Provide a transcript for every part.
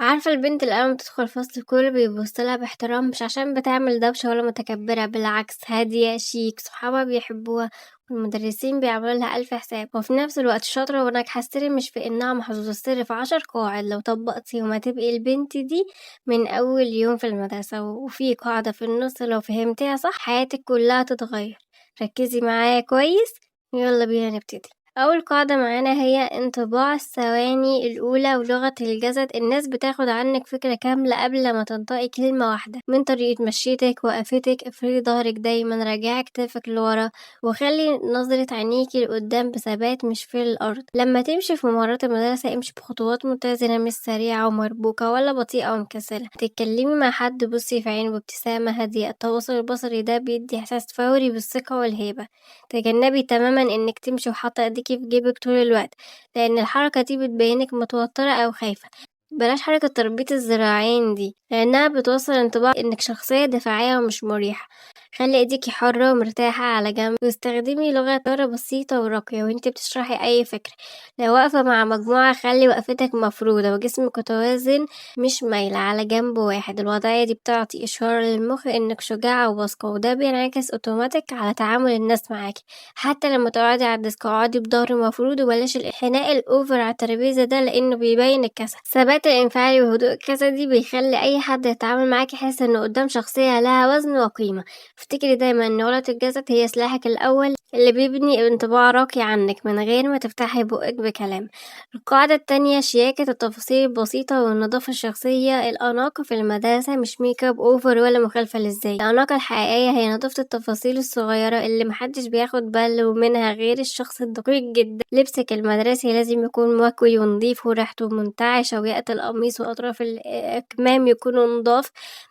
عارفة البنت اللي أول ما تدخل الفصل الكل بيبص لها باحترام، مش عشان بتعمل دوشة ولا متكبرة، بالعكس هادية شيك، صحابها بيحبوها والمدرسين بيعملوا لها ألف حساب، وفي نفس الوقت شاطرة وناجحة. السر مش في إنها محظوظة، السر في 10 قواعد لو طبقتيهم هتبقي البنت دي من أول يوم في المدرسة. وفي قاعدة في النص لو فهمتيها صح حياتك كلها تتغير. ركزي معايا كويس، يلا بينا نبتدي. أول قاعدة معانا هي انطباع الثواني الأولى ولغة الجسد. الناس بتاخد عنك فكرة كاملة قبل ما تنطقي كلمة واحدة، من طريقة مشيتك، وقفتك، افردي ظهرك دايما، راجعي كتافك لورا، وخلي نظرة عينيكي لقدام بثبات مش في الأرض. لما تمشي في ممرات المدرسة امشي بخطوات متزنة، مش سريعة ومربوكة ولا بطيئة ومكسلة. تتكلمي مع حد بصي في عينه بابتسامة هادية. التواصل البصري ده بيدي إحساس فوري بالثقة والهيبة. تجنبي تماما إنك تمشي وحاطة ايديكي في جيبك طول الوقت، لأن الحركة دي بتبينك متوترة أو خايفة. بلاش حركة تربيط الذراعين دي لأنها بتوصل انطباع إنك شخصية دفاعية ومش مريحة. خلي ايديكي حرة ومرتاحة على جنب، واستخدمي لغة إشارة بسيطة وراقية وانتي بتشرحي أي فكرة. لو واقفة مع مجموعة خلي وقفتك مفرودة وجسمك متوازن مش مايلة على جنب واحد. الوضعية دي بتعطي إشارة للمخ إنك شجاعة وواثقة، وده بينعكس أوتوماتيك على تعامل الناس معاكي. حتى لما تقعدي على ال desk اقعدي بظهر مفرود، وبلاش الانحناء ال over على الترابيزة ده لأنه بيبين الكسل. ثبات الانفعالي وهدوء الكسل دي بيخلي أي حد يتعامل معاك يحس إنه قدام شخصية لها وزن وقيمة. افتكري دايما إن لغة الجسد هي سلاحك الأول اللي بيبني انطباع راقي عنك من غير ما تفتحي بقك بكلام. القاعدة التانية شياكة التفاصيل البسيطة والنظافة الشخصية. الأناقة في المدرسة مش make up over ولا مخالفة للزي. الأناقة الحقيقية هي نظافة التفاصيل الصغيرة اللي محدش بياخد باله منها غير الشخص الدقيق جدا. لبسك المدرسي لازم يكون مكوي ونظيف وريحته منتعشة، وياقة القميص وأطراف الأكمام يكونوا نضاف.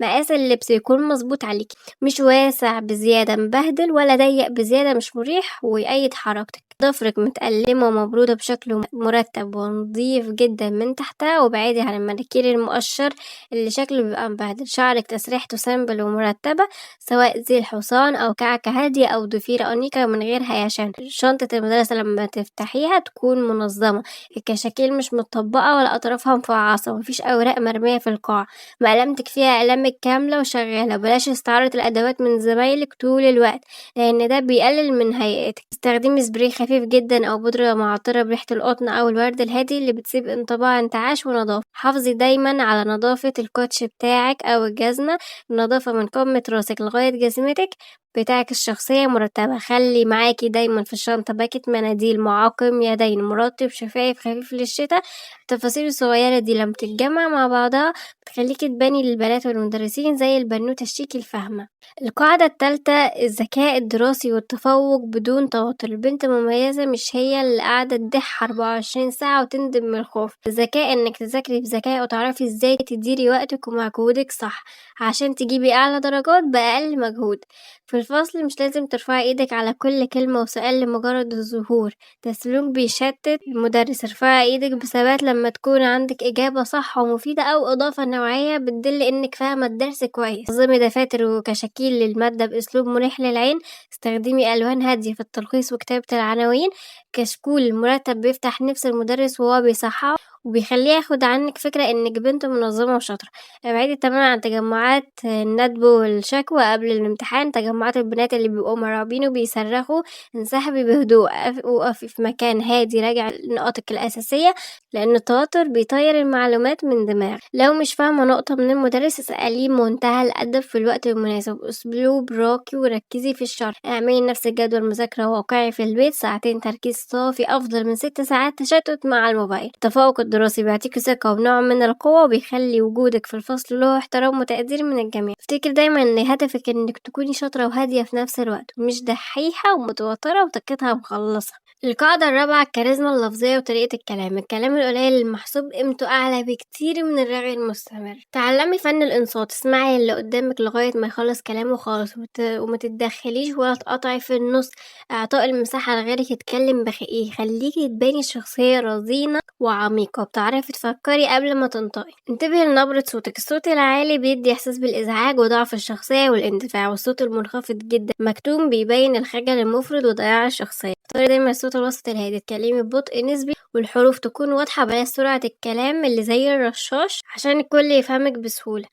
مقاس اللبس يكون مظبوط عليكي، مش واسع بزيادة مبهدل ولا ضيق بزيادة مش مريح ويقيد حركتك. ضفرك متقلمة ومبرودة بشكل مرتب ونظيف جدا من تحتها، وابعدي عن المناكير المقشر اللي شكله بيبقى مبهدل. شعرك تسريحته simple ومرتبة، سواء زي الحصان أو كعكة هادية أو ضفيرة أنيقة من غير هيشان. شنطة المدرسة لما تفتحيها تكون منظمة، الكشاكيل مش متطبقة ولا أطرافها مفعصة، ومفيش أوراق مرمية في القاعة. مقلمتك فيها أقلامك كاملة وشغالة. بلاش استعارة الأدوات من زمايلك طول الوقت لأن ده بيقلل من هيئتك. استخدمي سبراي خفيف جدا أو بودرة معطرة بريحة القطن أو الورد الهادي اللي بتسيب انطباع انتعاش ونظافة. حافظي دايما على نظافة الكوتش بتاعك أو الجزمة. النظافة من قمة راسك لغاية جزمتك بتاعك الشخصية مرتبة. خلي معاكي دايما في الشنطة باكت مناديل، معاقم يدين، مرطب شفايف خفيف للشتاء. التفاصيل الصغيرة دي لما تتجمع مع بعضها بتخليكي تباني للبنات والمدرسين زي البنوتة الشيك الفاهمة. القاعدة التالتة الذكاء الدراسي والتفوق بدون توتر. البنت المميزة مش هي اللي قاعدة تدح 24 ساعة وتندم من الخوف. الذكاء انك تذاكري بذكاء وتعرفي ازاي تديري وقتك ومجهودك صح عشان تجيبي اعلى درجات بأقل مجهود. في الفصل مش لازم ترفعي ايدك على كل كلمة وسؤال لمجرد الظهور، ده سلوك بيشتت المدرس. ارفعي ايدك بثبات لما تكون عندك اجابة صح ومفيدة او اضافة نوعية بتدل انك فاهمة الدرس كويس. نظمي دفاتر وكشاكيل للمادة بأسلوب مريح للعين. استخدمي ألوان هادية في التلخيص وكتابة العناوين. كشكول المرتب بيفتح نفس المدرس وهو بيصححه وبيخليه ياخد عنك فكرة انك بنت منظمة وشاطرة. ابعدي تماما عن تجمعات الندب والشكوى قبل الامتحان، تجمعات البنات اللي بيبقوا مرعوبين وبيصرخوا. انسحبي بهدوء، وقفي في مكان هادي، راجعي نقاطك الأساسية لأن التوتر بيطير المعلومات من دماغك. لو مش فاهمة نقطة من المدرس اسأليه بمنتهى الأدب في الوقت المناسب، أسلوب راقي، وركزي في الشرح. اعملي لنفسك جدول مذاكرة واقعي في البيت، ساعتين تركيز صافي أفضل من 6 ساعات تشتت مع الموبايل. التفوق الدراسي بيعطيكي ثقة ونوع من القوة، وبيخلي وجودك في الفصل له احترام وتقدير من الجميع. افتكري دايما ان هدفك انك تكوني شاطرة وهادية في نفس الوقت، مش دحيحة ومتوترة وطاقتها مخلصة. القاعدة الرابعة الكاريزما اللفظية وطريقة الكلام. الكلام القليل المحسوب قيمته أعلى بكتير من الرغي المستمر. تعلمي فن الإنصات، اسمعي اللي قدامك لغاية ما يخلص كلامه خالص، وما تتدخليش ولا تقاطعي في النص. إعطاء المساحة لغيرك يتكلم يخليكي تباني شخصية رزينة وعميقة، بتعرفي تفكري قبل ما تنطقي. انتبهي لنبرة صوتك، الصوت العالي بيدي إحساس بالإزعاج وضعف الشخصية والاندفاع، والصوت المنخفض جدا مكتوم بيبين الخجل المفرط وضياع الشخصية. اختاري دايما الصوت الوسط الهادي، اتكلمي ببطء نسبي والحروف تكون واضحة، بلاش سرعة الكلام اللي زي الرشاش عشان الكل يفهمك بسهولة.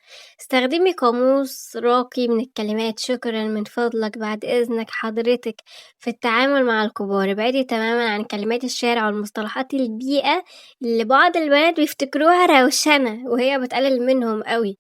استخدمي قاموس راقي من الكلمات، شكرا، من فضلك، بعد إذنك، حضرتك، في التعامل مع الكبار. ابعدي تماما عن كلمات الشارع والمصطلحات البيئة اللي بعض البنات بيفتكروها روشنة وهي بتقلل منهم قوي.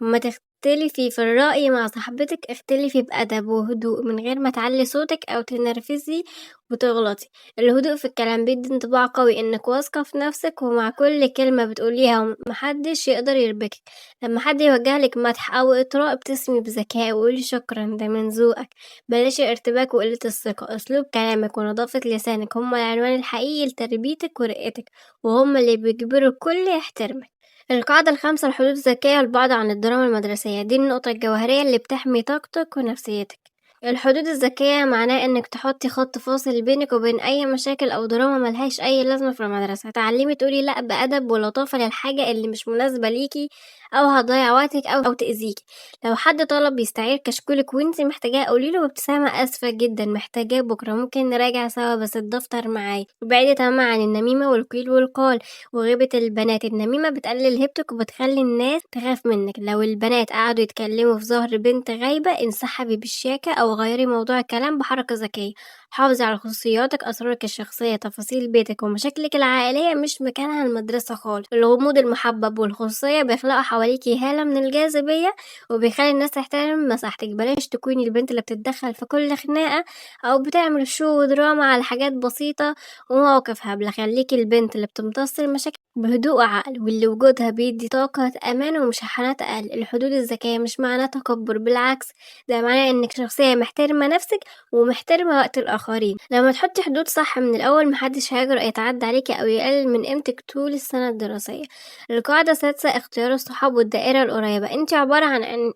ما تختلفي في الرأي مع صاحبتك، اختلفي بأدب وهدوء من غير ما تعلي صوتك أو تنرفزي وتغلطي. الهدوء في الكلام بيدي انطباع قوي انك واثقة في نفسك، ومع كل كلمة بتقوليها محدش يقدر يربكك. لما حد يوجه لك مدح أو إطراء ابتسمي بذكاء وقولي شكرا، ده من ذوقك. بلاش الارتباك وقلة الثقة. أسلوب كلامك ونظافة لسانك هما العنوان الحقيقي لتربيتك ورقتك، وهما اللي بيجبروا الكل يحترمك. القاعدة الخامسة، الحدود الذكية والبعد عن الدراما المدرسية. دي النقطة الجوهرية اللي بتحمي طاقتك ونفسيتك. الحدود الذكية معناه انك تحطي خط فاصل بينك وبين اي مشاكل او دراما ملهاش اي لازمة في المدرسة. تعلمي تقولي لا بأدب ولطافة للحاجة اللي مش مناسبة ليكي او هتضيع وقتك او تأذيكي. لو حد طلب يستعير كشكولك وانتي محتاجاه قوليله بابتسامة اسفة جدا محتاجاه بكرة، ممكن نراجع سوا بس الدفتر معايا. وبعيدي تماما عن النميمة والقيل والقال وغيبة البنات. النميمة بتقلل هيبتك وبتخلي الناس تخاف منك. لو البنات قعدوا يتكلموا في ظهر بنت غايبة انسحبي بالشياكة او غيري موضوع الكلام بحركة ذكية. حافظي على خصوصياتك، أسرارك الشخصية، تفاصيل بيتك ومشاكلك العائلية مش مكانها المدرسة خالص. الغموض المحبب والخصوصية بيخلقوا حواليكي هالة من الجاذبية وبيخلي الناس تحترم مساحتك. بلاش تكوني البنت اللي بتتدخل في كل خناقة أو بتعمل شو ودراما على حاجات بسيطة ومواقف هبلة. خليكي البنت اللي بتمتص المشاكل بهدوء وعقل، واللي وجودها بيدي طاقة أمان ومشاحنات أقل. الحدود الذكية مش معناها تكبر، بالعكس ده معناه إنك شخصية محترمة نفسك ومحترمة وقت الآخرين. لما تحطي حدود صح من الأول محدش هيجرؤ يتعدى عليكي أو يقلل من قيمتك طول السنة الدراسية. القاعدة السادسة، اختيار الصحاب والدائرة القريبة. انت عبارة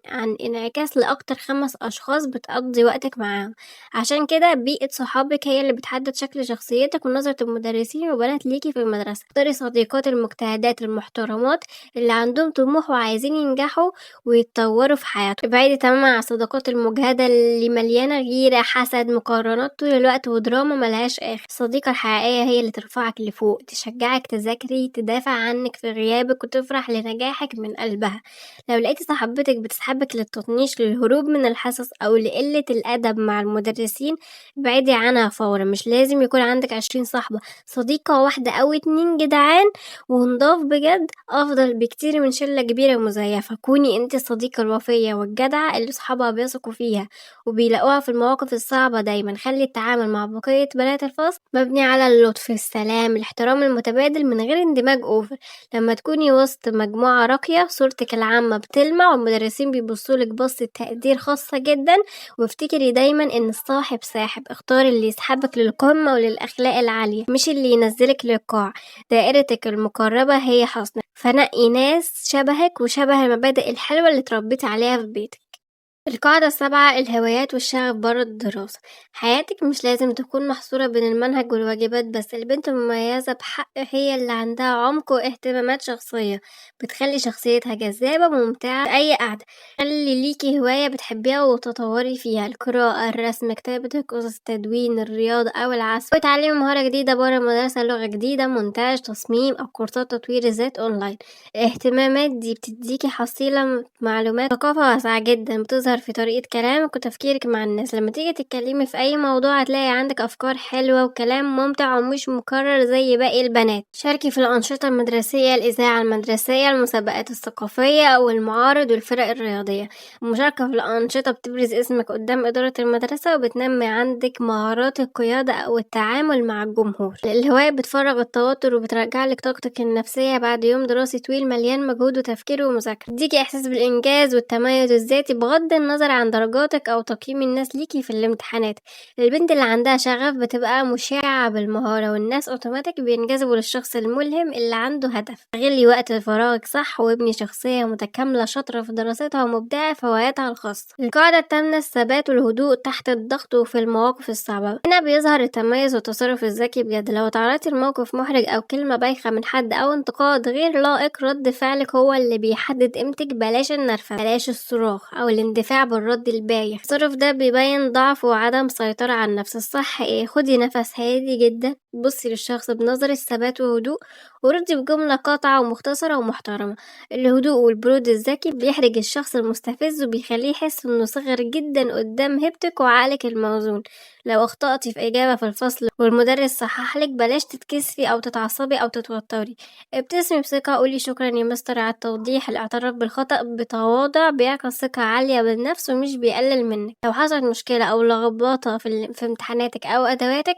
عن انعكاس لأكتر 5 أشخاص بتقضي وقتك معاهم، عشان كده بيئة صحابك هي اللي بتحدد شكل شخصيتك ونظرة المدرسين وبنات ليكي في المدرسة. اختاري صديقات المجتهدات المحترمات اللي عندهم طموح وعايزين ينجحوا ويتطوروا في حياتهم. ابعدي تماما عن الصداقات المجهدة اللي مليانة غيرة، حسد، مقارنات طول الوقت ودراما ملهاش آخر. الصديقة الحقيقية هي اللي ترفعك لفوق، تشجعك تذاكري، تدافع عنك في غيابك، وتفرح لنجاحك من قلبها. لو لقيتي صاحبتك بتسحبك للتطنيش، للهروب من الحصص، أو لقلة الأدب مع المدرسين، ابعدي عنها فورا. مش لازم يكون عندك 20 صاحبة، صديقة واحدة أو 2 جدعان ونضاف بجد أفضل بكتير من شلة كبيرة ومزيفة. كوني انت الصديقة الوفية والجدعة اللي صحابها بيثقوا فيها وبيلاقوها في المواقف الصعبة دايما. خلي التعامل مع بقية بنات الفصل مبني على اللطف، السلام، الاحترام المتبادل من غير اندماج اوفر. لما تكوني وسط مجموعة راقية صورتك العامة بتلمع والمدرسين بيبصولك بصة تقدير خاصة جدا. وافتكري دايما ان الصاحب ساحب، اختاري اللي يسحبك للقمة وللأخلاق العالية مش اللي ينزلك للقاع. دائرتك المقربة هي حصنك، فنقي ناس شبهك وشبه المبادئ الحلوة اللي اتربيتي عليها في بيتك. القاعدة السابعة، الهوايات والشغف برا الدراسة. حياتك مش لازم تكون محصورة بين المنهج والواجبات بس. البنت المميزة بحق هي اللي عندها عمق واهتمامات شخصية بتخلي شخصيتها جذابة وممتعة في أي قعدة. خلي ليكي هواية بتحبيها وتطوري فيها، القراءة، الرسم، كتابة القصص، التدوين، الرياضة أو العزف. وتعلمي مهارة جديدة برا المدرسة، لغة جديدة، مونتاج، تصميم، أو كورسات تطوير الذات أونلاين. الاهتمامات دي بتديكي حصيلة معلومات، ثقافة واسعة جدا بتظهر في طريقة كلامك وتفكيرك مع الناس. لما تيجي تتكلمي في أي موضوع هتلاقي عندك أفكار حلوة وكلام ممتع ومش مكرر زي باقي البنات. شاركي في الأنشطة المدرسية، الإذاعة المدرسية، المسابقات الثقافية أو المعارض والفرق الرياضية. المشاركة في الأنشطة بتبرز اسمك قدام إدارة المدرسة وبتنمي عندك مهارات القيادة أو التعامل مع الجمهور. الهواية بتفرغ التوتر وبترجع لك طاقتك النفسية بعد يوم دراسي طويل مليان مجهود وتفكير ومذاكرة. تديكي إحساس بالإنجاز والتميز الذاتي بغض النظر عن درجاتك أو تقييم الناس ليكي في الامتحانات. البنت اللي عندها شغف بتبقى مشعة بالمهارة والناس أوتوماتيك بينجذبوا للشخص الملهم اللي عنده هدف. استغلي وقت فراغك صح وابني شخصية متكاملة شاطرة في دراستها ومبدعة في هواياتها الخاصة. القاعدة الثامنة، الثبات والهدوء تحت الضغط وفي المواقف الصعبة. هنا بيظهر التميز والتصرف الذكي بجد. لو تعرضتي لموقف محرج أو كلمة بايخة من حد أو انتقاد غير لائق، رد فعلك هو اللي بيحدد قيمتك. بلاش النرفزة، بلاش الصراخ أو الاندفاع. الاندفاع بالرد البايخ. التصرف ده بيبين ضعف وعدم سيطرة على النفس. الصح إيه؟ خدي نفس هادي جدا، بصي للشخص بنظرة ثبات وهدوء، وردي بجملة قاطعة ومختصرة ومحترمة. الهدوء والبرود الذكي بيحرج الشخص المستفز وبيخليه يحس إنه صغر جدا قدام هيبتك وعقلك الموزون. لو أخطأتي في إجابة في الفصل والمدرس صحح لك بلاش تتكسفي أو تتعصبي أو تتوتري، ابتسمي بثقة، قولي شكرا يا مستر على التوضيح. الاعتراف بالخطأ بتواضع بيعكس ثقة عالية بالنفس ومش بيقلل منك. لو حصلت مشكلة أو لخبطة في امتحاناتك أو أدواتك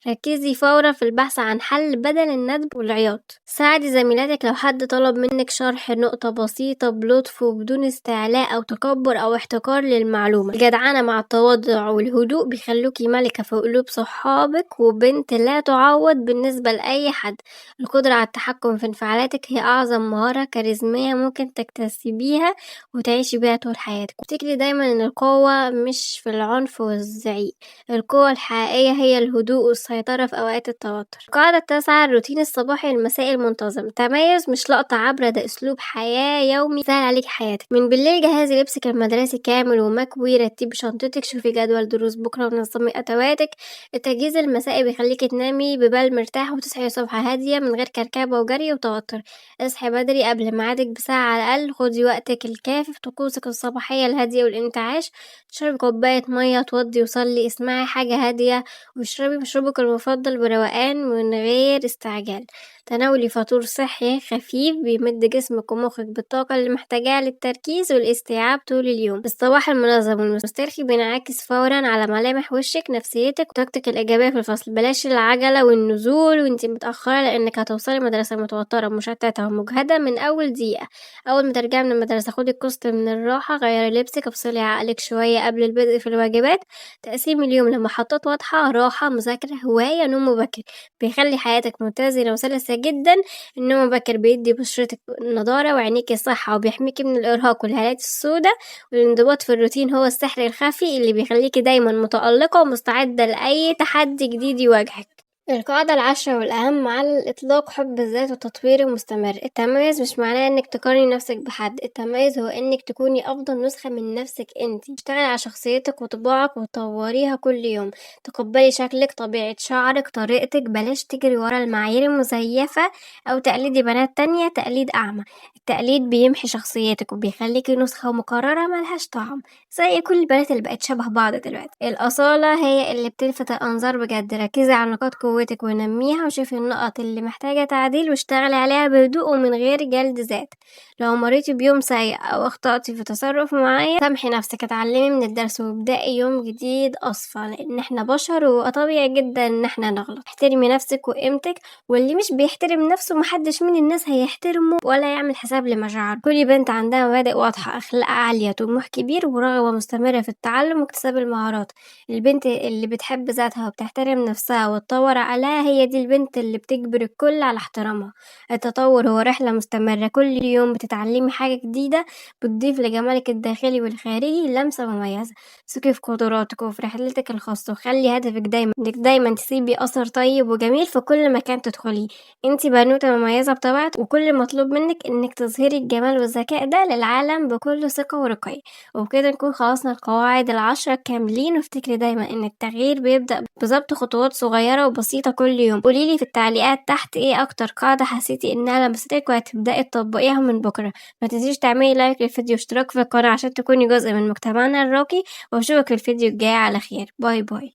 ركزي فورا في البحث عن حل بدل الندب والعياط. ساعدي زميلاتك لو حد طلب منك شرح نقطة بسيطة بلطف وبدون استعلاء أو تكبر أو احتقار للمعلومة. الجدعنة مع التواضع والهدوء بيخلوكي ملكة في قلوب صحابك وبنت لا تعوض بالنسبة لأي حد. القدرة على التحكم في انفعالاتك هي أعظم مهارة كاريزمية ممكن تكتسبيها وتعيشي بيها طول حياتك. افتكري دايما إن القوة مش في العنف والزعيق، القوة الحقيقية هي الهدوء والسيطرة في أوقات التوتر. القاعدة التاسعة، الروتين الصباحي والمسائي المنتظم. تميز مش لقطة عابرة، ده أسلوب حياة يومي سهل عليك حياتك. من بالليل جهزي لبسك المدرسي كامل ومكوي، رتبي شنطتك، شوفي جدول دروس بكرة ونظمي أدواتك. التجهيز المسائي بيخليكي تنامي ببال مرتاح وتصحي الصبح هادية من غير كركبة وجري وتوتر. اصحي بدري قبل ميعادك بساعة على الأقل، خدي وقتك الكافي في طقوسك الصباحية الهادية والانتعاش، اشربي كوباية مية، توضي وصلي، اسمعي حاجة هادية، واشربي مشروبك المفضل بروقان من غير استعجال. تناولي فطور صحي خفيف بيمد جسمك ومخك بالطاقة اللي محتاجاها للتركيز والاستيعاب طول اليوم. الصباح المنظم والمسترخي بينعكس فورا على ملامح وشك، نفسيتك، وطاقتك الإيجابية في الفصل. بلاش العجلة والنزول وانتي متأخرة، لأنك هتوصلي المدرسة متوترة ومشتتة ومجهدة من أول دقيقة. أول ما ترجعي من المدرسة خدي قسط من الراحة، غيري لبسك، افصلي عقلك شوية قبل البدء في الواجبات. تقسيم اليوم لمحطات واضحة، راحة، مذاكرة، هواية، نوم مبكر، بيخلي حياتك متزنة وسلسة جدا. النوم المبكر بيدي بشرتك نضارة وعينيكي صحة، وبيحميكي من الإرهاق والهالات السوداء. والانضباط في الروتين هو السحر الخفي اللي بيخليكي دايما متألقة ومستعدة لأي تحدي جديد يواجهك. القاعدة العاشرة والأهم على الإطلاق، حب الذات والتطوير المستمر. التميز مش معناه إنك تقارني نفسك بحد، التميز هو إنك تكوني أفضل نسخة من نفسك انتي. اشتغلي على شخصيتك وطباعك وطوريها كل يوم، تقبلي شكلك، طبيعة شعرك، طريقتك، بلاش تجري ورا المعايير المزيفة أو تقلدي بنات تانية تقليد أعمى. التقليد بيمحي شخصيتك وبيخليكي نسخة مكررة ملهاش طعم، زي كل البنات اللي بقت شبه بعض دلوقتي. الأصالة هي اللي بتلفت الأنظار بجد، ركزي على نقاط قوتك ونميها، وشوفي النقط اللي محتاجة تعديل واشتغلي عليها بهدوء ومن غير جلد ذات. لو مريتي بيوم سيء أو أخطأتي في تصرف معين سامحي نفسك، اتعلمي من الدرس وابدأي يوم جديد أصفى، لأن احنا بشر وطبيعي جدا إن احنا نغلط. احترمي نفسك وقيمتك، واللي مش بيحترم نفسه محدش من الناس هيحترمه ولا يعمل حساب لمشاعره. كل بنت عندها مبادئ واضحة، أخلاق عالية، طموح كبير، ورغبة مستمرة في التعلم واكتساب المهارات. البنت اللي بتحب ذاتها وبتحترم نفسها وتطور عقلها هي دي البنت اللي بتجبر الكل على احترامها. التطور هو رحلة مستمرة، كل يوم بتتعلمي حاجة جديدة بتضيف لجمالك الداخلي والخارجي لمسة مميزة. ثقي في قدراتك وفي رحلتك الخاصة، وخلي هدفك دايما انك دايما تسيبي أثر طيب وجميل في كل مكان تدخليه. انتي بنوتة مميزة بطبيعتك، وكل مطلوب منك انك تظهري الجمال والذكاء ده للعالم بكل ثقة ورقي. وبكده نكون خلصنا القواعد ال10 كاملين. وافتكري دايما ان التغيير بيبدأ بظبط خطوات صغيرة وبسيطة كل يوم. قوليلي في التعليقات تحت ايه اكتر قاعدة حسيتي انها لمستك وهتبدأي تطبقيها من بكرة. ما تنسيش تعملي لايك للفيديو واشتراك في القناة عشان تكوني جزء من مجتمعنا الراقي، واشوفك في الفيديو الجاي على خير. bye bye.